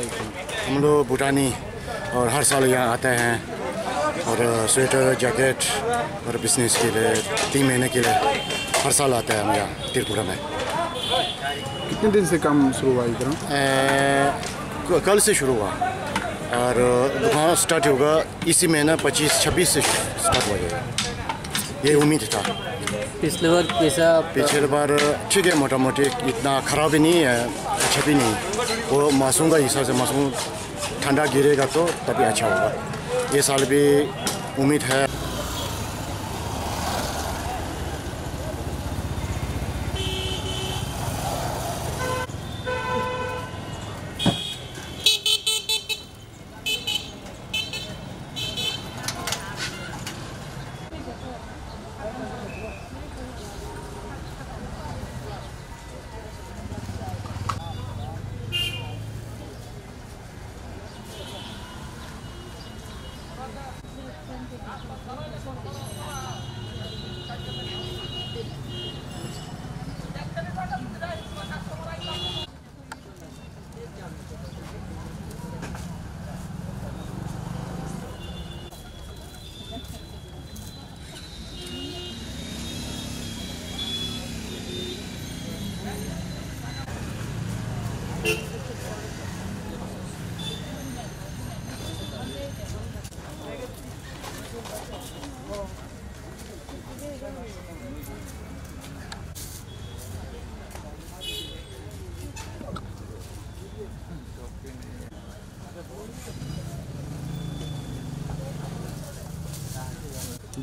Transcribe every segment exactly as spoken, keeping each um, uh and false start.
हम लोग भूटानी और हर साल यहाँ आते हैं और स्वेटर, जैकेट और बिजनेस के लिए, तीन महीने के लिए हर साल आते हैं हम यहाँ त्रिपुरा में। कितने दिन से काम शुरू हुआ इधर? ए, क-, कल से शुरू हुआ और दुकान स्टार्ट होगा इसी महीना पच्चीस छब्बीस से स्टार्ट हो जाएगा, ये उम्मीद था। पिछले बार कैसा आपका? पिछले बार ठीक है, मोटा मोटी इतना खराब भी नहीं है, अच्छा भी नहीं। वो मौसम का हिसाब से, मौसम ठंडा गिरेगा तो तभी अच्छा होगा। ये साल भी उम्मीद है।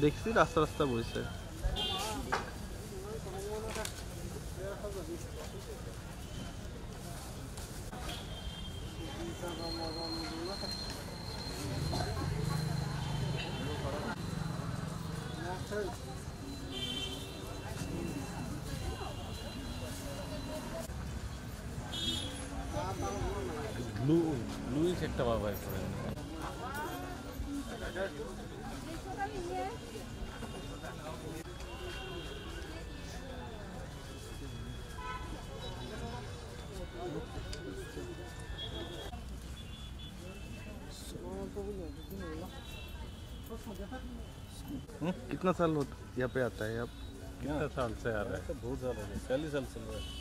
দেখছি রাস্তা রাস্তা বইছে। ব্লু, ব্লুইশ একটা বাবা এখানে। हम्म, कितना साल हो, यहाँ पे आता है आप? कितना साल से आ रहा है? तो बहुत साल हो गया, चालीस साल चल रहा है।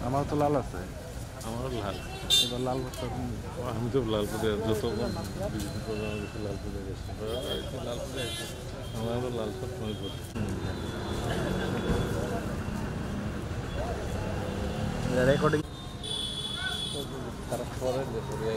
আমার তো লাল আছে। আমারও লাল। এবার লাল বছর। আমি তো লাল পরে যত বিভিন্ন প্রোগ্রামে গেছি, লাল পরে গেছি। আমারও লাল সব সময় পরে। রেকর্ডিং। তারা পরে যে সরিয়ে